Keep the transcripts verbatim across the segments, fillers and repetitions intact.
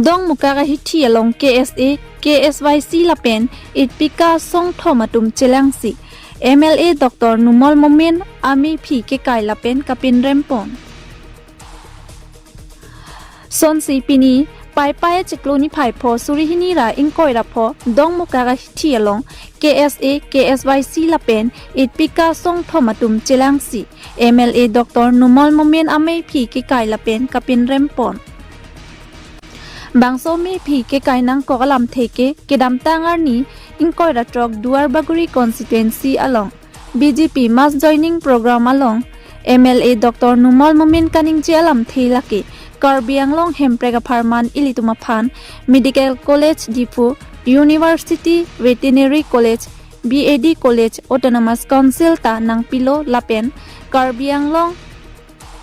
Dongmukak ahithi along K S A, K S Y C lapen Itpika asong thom atum chelangsi M L A Doctor Numal Momin amephi kekai lapen kapinrempon. Sonsi pini Paipai achiklo niphai pho suri hini ra ingkoi ra pho Dongmukak ahithi along K S A, K S Y C lapen Itpika asong thom atum chelangsi M L A Doctor Numal Momin amephi kekai lapen kapinrempon. Bangso amephi kekai nangkok alamthe ke kedamtang arni ingkoi ra throk Duarbagori constituency along B J P mass joining program along M L A Doctor Numal Momin kaningje alamthe lake Karbi Anglong Hemprek apharman ilitum aphan Medical College Diphu, University Veterinary College, B A D College, Autonomous Council ta nangpilo lapen Karbi Anglong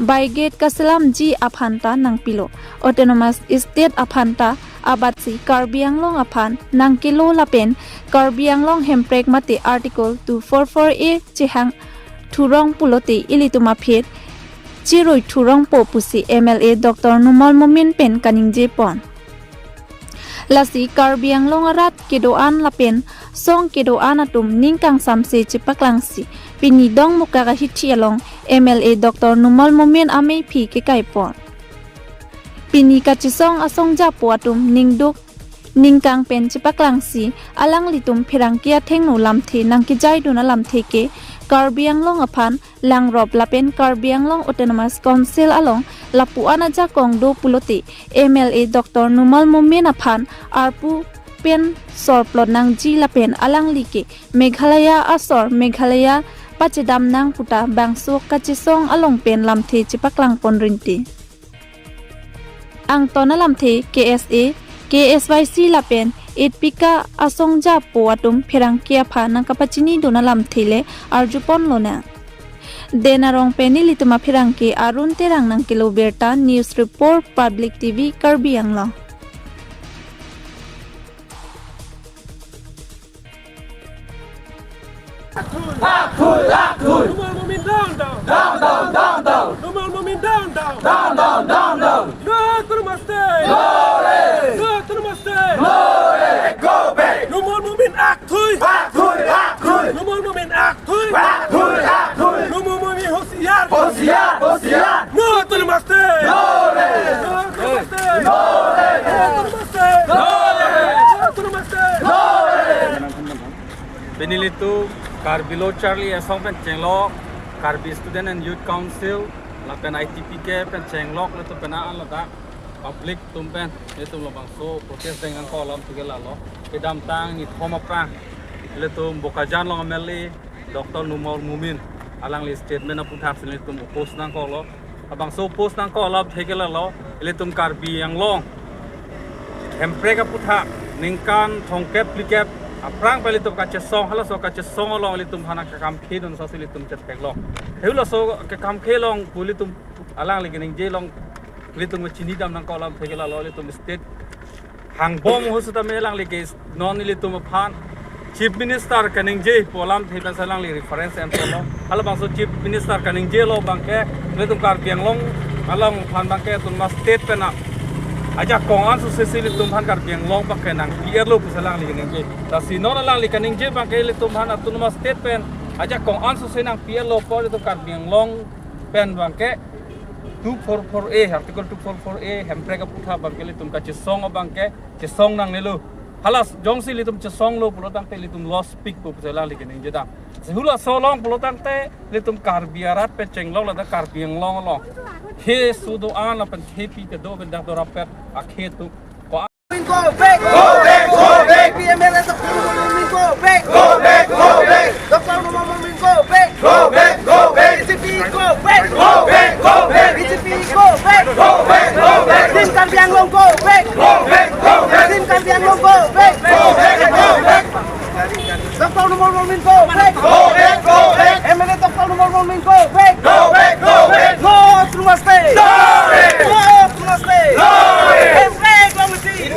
Brigade kaselamji aphan ta nangpilo. Autonomous State aphan ta abatsi Karbi Anglong aphan nangkelo lapen Karbi Anglong Hemprek mate Article two four four A chehang thurong pulote ilitum aphi chirui thurongpo pusi M L A Doctor Numal Momin pen kaningjepon. Lasi Karbi Anglong arat kedo-an lapen song kedo-an atum ning kangsamse chepaklangsi pini Dongmukak ahithi along M L A Doctor Numal Momin amephi kekaipon. Pini kachesong asong japo atum ningduk ningkang pen chepaklangsi alanglitum pherangke athengno lamthe nangkejaidun alamthe ke Karbi Anglong aphan langrop lapen Karbi Anglong Autonomous Council along lapu-an ajakong do pulote M L A Doctor Numal Momin aphan arpu pen sorplot nangji lapen alangli ke Meghalaya asor Meghalaya pachedam nang puta bangso kachesong along pen lamthe chepaklangpon rinti. Angton alamthe K S A, K S Y C lapen Itpika asong japo atum pherangke aphan nangkapachinidun alamthe le arjupon lonang. Denarong pen ilitum apherangke Arun Terang nangkelo birta, News Report, Public T V, Karbi Anglong. Akthui, akthui. Numal Momin down, down. Down, down, down, down. Numal Momin down, down. Down, down, down, down. No autonomous state. Glory. No autonomous state. Glory. Go back. Numal Momin akthui. Akthui, akthui. Numal Momin akthui. Akthui, akthui. Numal Momin hosiyar. Hosiyar, hosiyar. No autonomous state. Glory. No autonomous state. Glory. No autonomous state. Glory. No autonomous state. Glory. Pini ilitum Karbi Lo Charli Asong pen chenglok, Karbi Student and Youth Council lapen I T P K pen chenglok ilitum pena an ladak public atum pen ilitum labangso protest deng nangkok alamthe ke lalo. Kedamtang nithom aphrang ilitum Bokajan along M L A Doctor Numal Momin alangli statement aputhak si ilitum oppose nangkoklo. Labangso oppose nangkok alamthe ke lalo, ilitum Karbi Anglong Hemprek aputhak ningkan thomkep phlikep aphrang pen ilitum kachesong, halaso kachesong along ilitum aphan kekam khedun aso si ilitum chetheklong. Halaso kekam khe along pu ilitum alangli kaningje along ilitum chinidam nangkok alamthe ke lalo, ilitum state hangbom ahut sitame alangli ke non ilitum aphan Chief Minister kaningje pu alamthe pensi alangli reference enpolo. Halabangso Chief Minister kaningje along abangke ilitum Karbi Anglong along aphan abangke autonomous state pen ajakong ansose si ilitum aphan Karbi Anglong abangke nangpi-etlo pusi alangli kaningje. Lasi non alangli kaningje abangke ilitum aphan autonomous state pen ajakong ansose nangpi-etlo apot ilitum Karbi Anglong pen abangke two four four A, Article two four four A, Hemprek aputhak abangke ilitum kachesong abangke chesong nangnelo. Hala jongsi ilitum chesonglo pulo tangte ilitum loss pik pu pusi alangli kaningje dam. Si halaso along pulo tangte ilitum Karbi arat pen chenglok ladak Karbi Anglong along, he keso do-an lapen hepi kedo pen dak dorapet akhe atum. Go back! Go back! Go back! B J P M L A Doctor Numal Momin, go back! Go back! Go back! Doctor Numal Momin, go back! Go back! Go back! B J P, go back! Go back! Go back! B J P, go back! Go back! Go back! Team Karbi Anglong, go back! Go back! Go back! Team Karbi Anglong, go back! Go back! Go back! Doctor Numal Momin, go back! Go back! Go back! M L A Doctor Numal Momin, go back! Go back! Go back! No autonomous state! Glory! No autonomous state! Glory! Hemprek long live!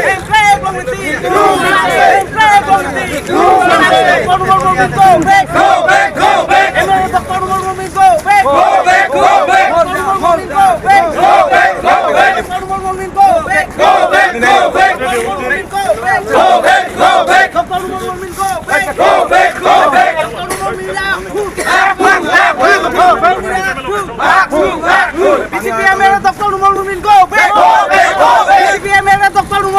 Hemprek long live! Hemprek long live! Doctor Numal Momin, go back! Go back! Go back! M L A Doctor Numal Momin, go back! Go back! Go back! Doctor Numal Momin, go back! Go back! Go back! Doctor Numal Momin, go back! Go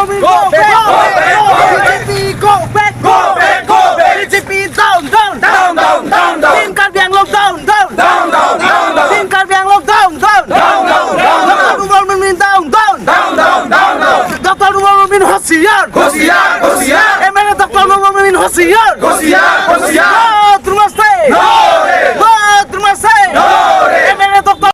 Go back, go back, go back. B J P go back, go back, go back. B J P down, down, down, down, down, down. Team Karbi Anglong down, down, down, down, down, down. Team Karbi Anglong down, down, down, down, down, down. Doctor Numal Momin down, down, down, down, down, down. Doctor Numal Momin hosiyar, hosiyar, hosiyar. M L A Doctor Numal Momin hosiyar, hosiyar, hosiyar. No Autonomous State. No rest. No Autonomous State. No rest. M L A Doctor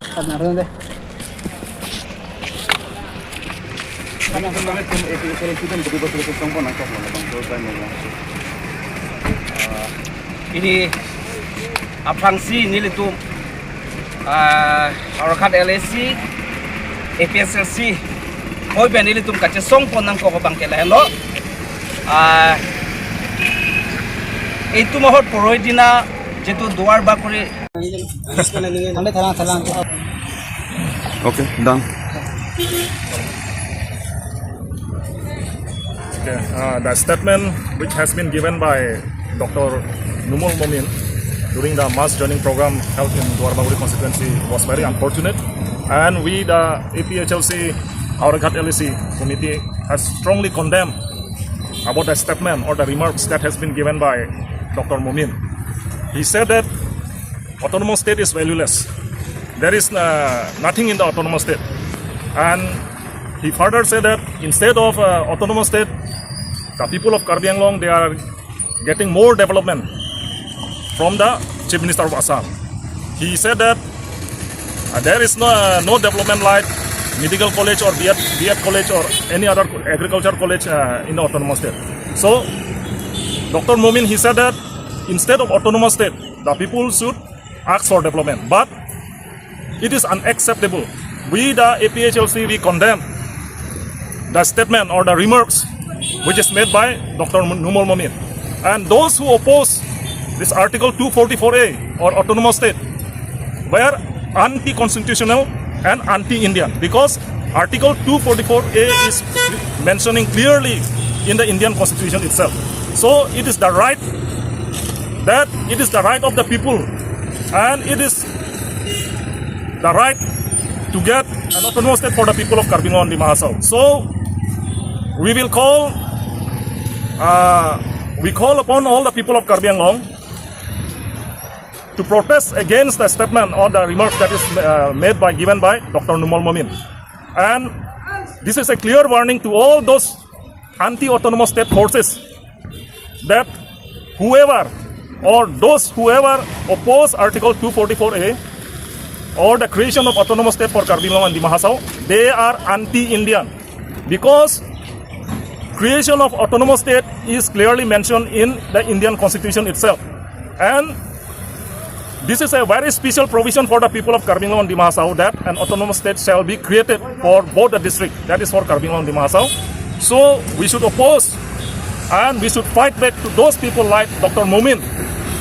Ini aphrangsi nelitum, ah, Howraghat L A C, A P H L C, oi pen nelitum kachesong pon nangkok abang ke lahenlo. Ah, itum ahut poroi dina jitu Duar Bagori Okay, done. Okay, uh, the statement which has been given by Doctor Numal Momin during the mass joining program held in Duar Bagori constituency was very unfortunate, and we, the A P H L C Howraghat L A C committee, has strongly condemned about the statement or the remarks that has been given by Doctor Momin. He said that autonomous state is valueless. There is uh, nothing in the autonomous state. And he further said that instead of uh, autonomous state, the people of Karbi Anglong, they are getting more development from the Chief Minister of Assam. He said that uh, there is no, uh, no development like medical college or B Ed, B Ed college or any other co- agriculture college uh, in the autonomous state. So, Doctor Momin, he said that instead of autonomous state, the people should ask for development. But it is unacceptable. We, the A P H L C, we condemn the statement or the remarks which is made by Doctor Numal Momin. And those who oppose this Article two forty-four A or autonomous state were anti-constitutional and anti-Indian, because Article two forty-four A is mentioning clearly in the Indian Constitution itself. So it is the right that it is the right of the people, and it is the right to get an autonomous state for the people of Karbi Anglong and Dima Hasao. So we will call, uh, we call upon all the people of Karbi Anglong to protest against the statement or the remarks that is uh, made by, given by Doctor Numal Momin. And this is a clear warning to all those anti-autonomous state forces that whoever or those whoever oppose Article two forty-four A or the creation of autonomous state for Karbi Anglong and Dima Hasao, they are anti-Indian, because creation of autonomous state is clearly mentioned in the Indian Constitution itself. And this is a very special provision for the people of Karbi Anglong and Dima Hasao that an autonomous state shall be created for both the district, that is for Karbi Anglong and Dima Hasao. So we should oppose and we should fight back to those people like Doctor Momin,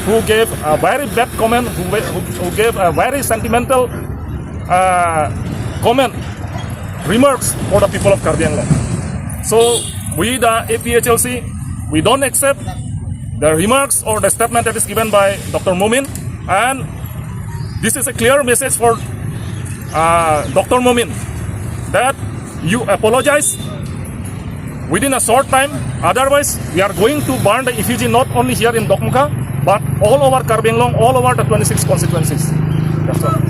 who gave a very bad comment, who, who, who gave a very sentimental uh, comment, remarks for the people of Karbi Anglong. So we, the A P H L C, we don't accept the remarks or the statement that is given by Doctor Momin, and this is a clear message for uh, Doctor Momin that you apologize within a short time. Otherwise, we are going to burn the effigy not only here in Dokmoka, but all over Karbi Anglong, all over the twenty-six constituencies. That's all.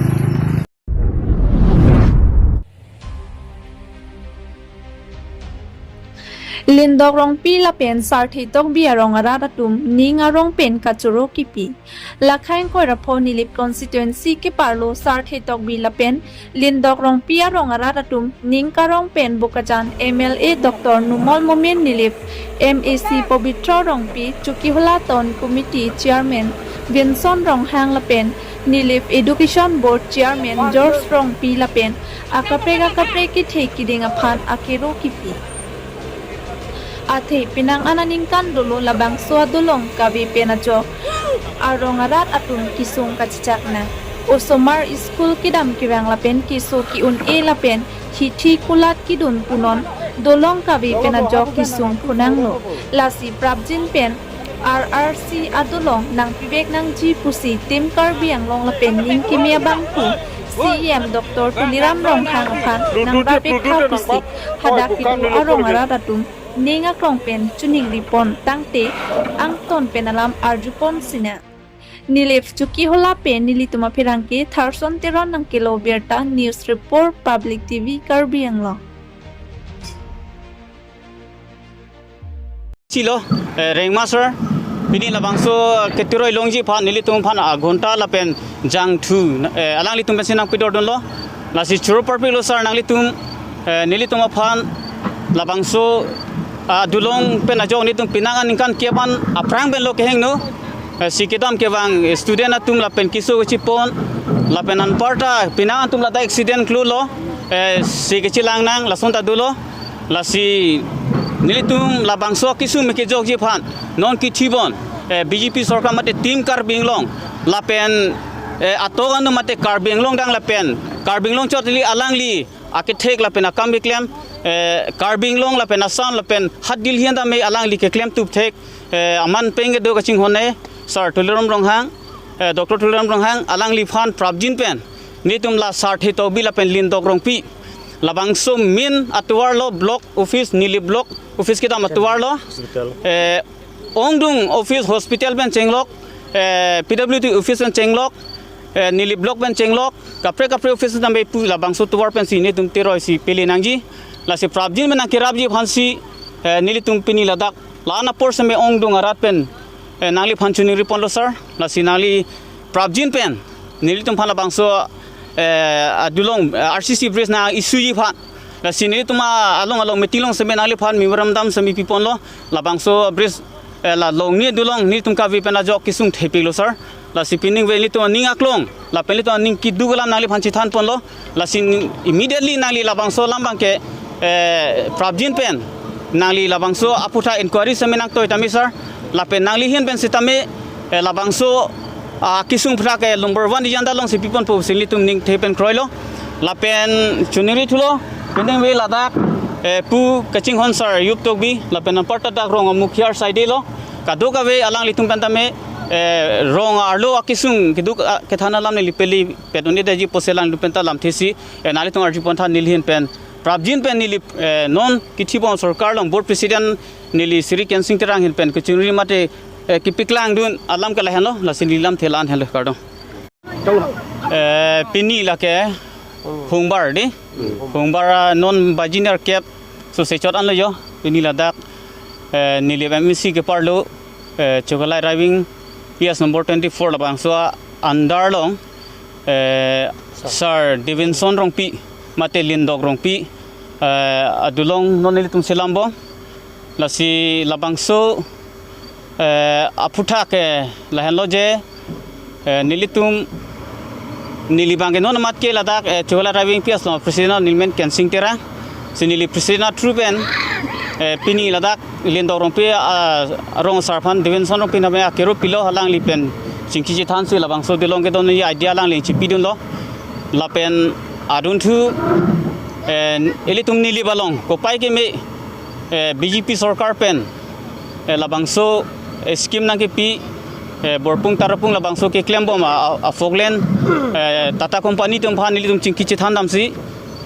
Lindok Rongpi lapen Sarthe Tokbi arong arat atum ning arong pen kachoro kipi. Lakhang Koirapho Nilip constituency keparlo Sarthe Tokbi lapen Lindok Rongpi arong arat atum ning karong pen Bokajan M L A Doctor Numal Momin Nilip, M A C Pobitro Rongpi, Chokihola Town Committee Chairman Vinson Ronghang lapen Nilip Education Board Chairman George Rongpi lapen akaprek akaprek kethe kiding aphan akero kipi. Athe penang aningkan dolo labangso adolong kave pen ajok arong arat atum kesung kachechak nang. Osomar school kedam kevang lapen keso ke-un-e lapen hithi kulat kedun punon, dolong kave pen ajok kesung phunanglo. Lasi prapjin pen R R C adolong nangpivek nangji pusi Team Karbi Anglong lapen ning keme abangphu C E M Doctor Tuliram Ronghang aphan nangpapik pusi hadak kedo arong arat atum ning aklong pen choningri pon tangte angton pen alam arju pon sinang. Nilip Chokihola pen nelitum apherangke Tharson Teron nangkelo birta, News Report, Public T V Karbi Anglong. Chilo, eh, Rengma sir, pini labangso ketiroi longji aphan nelitum aphan aghonta lapen jangthu, eh, alanglitum pensi nangpidordunlo. Lasi choro parpiklo sir nanglitum, eh, nelitum aphan labangso, ah, adulong pen ajok nelitum penang aningkan kep an aphrang pen lo kehingno. Eh, si kedam kevang, eh, student atum lapen keso kechipon, lapen anparta penang atum ladak accident klolo, eh, si kechelang nang, lason ta dolo. Lasi nelitum labangso akesung me kejokji aphan non kethibon, eh, B J P sorkar mate Team Karbi Anglong lapen, eh, atok anu mate Karbi Anglong dang lapen Karbi Anglong chot ili alangli akethek lapen akam keklem, eh, Karbi Anglong lapen Assam lapen hat Delhi anta me alangli keklem tup thek, eh, aman peng kedo kachinghon e Sir Tuliram Ronghang, eh, Doctor Tuliram Ronghang alangliphan prapjin pen nelitum la Sar Thetobi lapen Lindok Rongpi labangso main atovar lo block office, Nilip block office kedam atovar lo. Hospital. Eh, ongdung office, hospital pen chenglok, eh, P W D office pen chenglok, eh, Nilip block pen chenglok, kaprek kaprek office anta me pu labangso tovar pensi nelitum teroi si pele nangji. Lasi prapjin pen nangkerapji aphansi, eh, nelitum pini ladak la-an apor seme ongdung arat pen, eh, nangliphan choningri ponlo sir. Lasi nangli prapjin pen nelitum aphan labangso, eh, adulong, eh, R C C bridge nang-issueji aphan. Lasi nelitum along along meeting along seme nangliphan memorandum seme piponlo. Labangso bridge, eh, la longle adulong nelitum kave pen ajok kesung thepiklo sir. Lasi pining ave nelitum aning aklong lapen nelitum aning keduk alam nangliphan chethan ponlo. Lasi immediately nangli labangso alam abangke, eh, prapjin pen nangli labangso aputhak inquiry seme nangtoi tame sir. Lapen nangli ahin pen sitame, eh, labangso, ah, kesung aputhak ke number one ejanda alongsi piponpo pusi nelitum ning the pen kroilo. Lapen choningri thulo, pining ave ladak, eh, pu kachinghon Sir Yuptokbi lapen anparta dak rong amukhiar side lo. Kadokave alanglitum pen tame, eh, rong arlo akesung keduk, ah, kethan alam neli pele pet un-edetji pusi alanglitum penta lamthe si, eh, nanglitum arju pon tha. Neli ahin pen prapjin pen neli, eh, non kethibon sorkar along board president neli Sri Kensing Terang ahin pen kechoningri mate, eh, kepaklangdun alam ke lahenlo, lasi neli lamthe la-an henlo, kardom. Eh, pini lake Hungbar di. Hungbar, ah, non baji nerkep sose chot anlo jo. Pini ladak, eh, Nilip M A C keparlo, eh, Chokihola arriving P S number twenty-four labangso a-under along, eh, Sir Davidson Rongpi mate Lindok Rongpi, eh, adulong non nelitum selam bom. Lasi labangso, eh, aputhak, eh, lahenlo je, eh, nelitum, neli abangke non amat ke ladak, eh, Chokihola arriving P S lo president neli men Kensing Terang. Si neli president through pen, eh, pini ladak Lindok Rongpi, ah, arong asar aphan Davidson Rongpi name akero pilo, alangli pen chingki chethan si labangso adulong kedon idea alangli chipidunlo. Lapen adunthu, eh, ilitum Nilip along kopai keme, eh, B J P sorkar pen, eh, labangso, eh, scheme nangkepi, eh, Borpung Tarapung labangso keklem bom a, a, a Falkland, eh, Tata Company atum aphan nelitum chingki chethan damsi,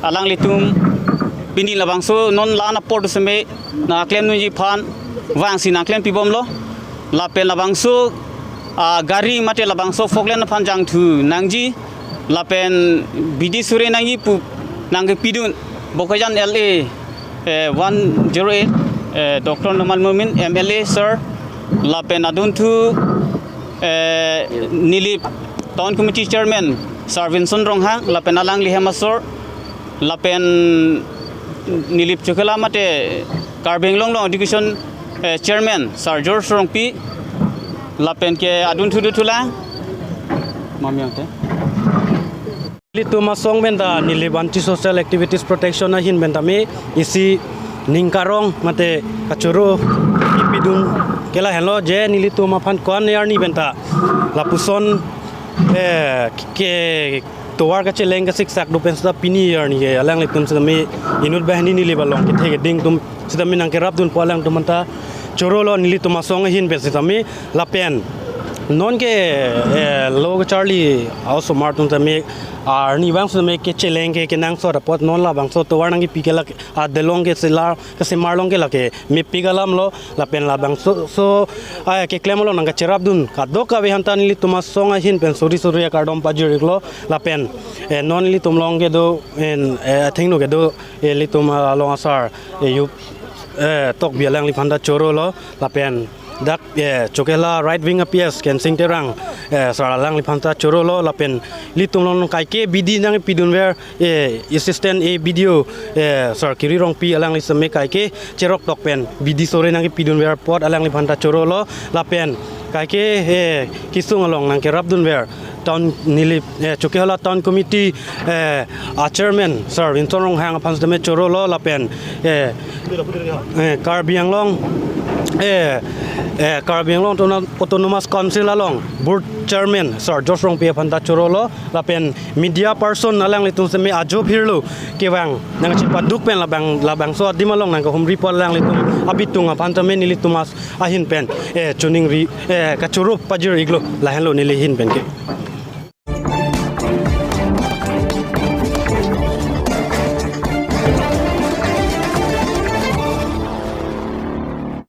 alanglitum pini labangso non la-an apor seme nangklem nangji aphan vangsi nangklem pibomlo. Lapen labangso, ah, gari mate labangso Falkland aphan jangthu nangji. Lapen bidi sore nangji pu nangkepidun Bokajan L A, eh, one zero eight, eh, Doctor Numal Momin M L A sir. Lapen adunthu, eh, Nilip Town Committee Chairman Sir Vincent Ronghang, lapen alangli hem asor, lapen Nilip Chokihola mate Karbi Anglong along Education, eh, Chairman Sir George Rongpi, lapen ke adunthu dunthu lang. Mami ang te. Nelitum asong pen ta Nilip Anti Social Activities Protection ahin pen tame isi ning karong mate kachoro kipidun ke lahenlo je nelitum aphan ko-an arni pen ta lapuson, eh, ke tovar kacheleng kasiksak do pen seta pini arni ke alanglitum sitame inut banghini Nilip along kethe keding atum sitame nangkerapdunpo, alangtum anta chorolo nelitum asong ahin pen sitame. Lapen Non ke, eh, lo kacharli a-osomar atum tame arnivang sitame kecheleng ke kenangsot apot non labangso tovar nangkepi ke lake adelong ke sela kesemarlong ke lake mepik alam lo lapen labangso so, ah, keklem along nangkacherapdun kadokave aphanta nelitum asong ahin pen suri suri akardom pajir-iklo lapen, eh, non nelitum along kedo, en, eh, athengno kedo, eh, nelitum along asar, eh, yup, eh, Tokbi alangliphan ta choro lo lapen dak, eh, Chokihola right wing A-P S Kensing Terang, eh, sar alangliphan ta choro lo lapen nelitum along kaike bidi nangpidunver, eh, assistant A B D O, eh, sar Kiri Rongpi alangli sitame kaike cheroktok pen bidi sore nangpidunver apot alangliphan ta choro lo lapen kaike, eh, kesung along nangkerapdunver town neli, eh, Chokihola town committee, eh, a-chairman sar Winson Ronghang aphan sitame choro lo lapen, eh, eh, Karbi Anglong, eh, eh, Karbi Anglong Autono-, Autonomous Council along board chairman sar Josh Rongpi aphan ta choro lo lapen media person alanglitum sitame ajo phirlo kevang nangchepaduk pen labang labangso adim along nangkahumri apot alanglitum abitung aphan tame nelitum as ahin pen, eh, choningri, eh, kacherap pajir-iklo lahenlo neli ahin pen ke.